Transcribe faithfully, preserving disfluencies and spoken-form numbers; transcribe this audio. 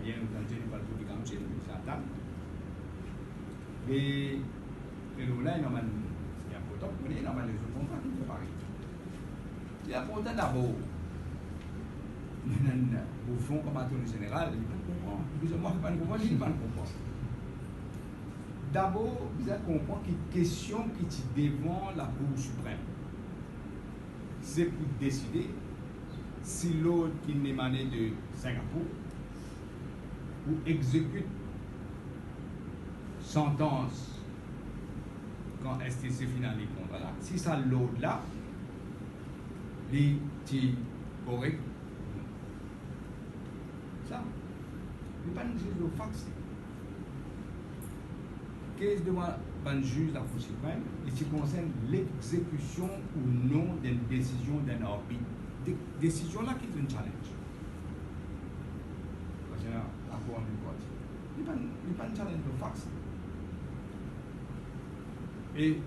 Bien, nou tann li pa trouve kan se nou sa tann. Me, me nou la, ena bann, se inportan pou nou, ena bann lezot konpran ki parey. Li inportan dabor, nou, nou, nou, pou fon kouma Attorney General, li pa konpran. Bizin mwa ki pa konpran, li pa konpran. Dabor, bizin konpran ki kestion ki ti devan Lakour Siprem, se pou deside si lord ki demande de Singapour pou exekit santans kan S T C finn ale kont la, si sa lord la, li ti korek. Sa, li pa enn ziz lor fax. Kes devan bann ziz Lakour Siprem, li ti konsern lexekision ou non d'enn desizion d'enn arbit. De-, desizion la ki ti enn challenge. Parski la, lakour an parti. Li pa enn, li pa enn challenge lor fax. E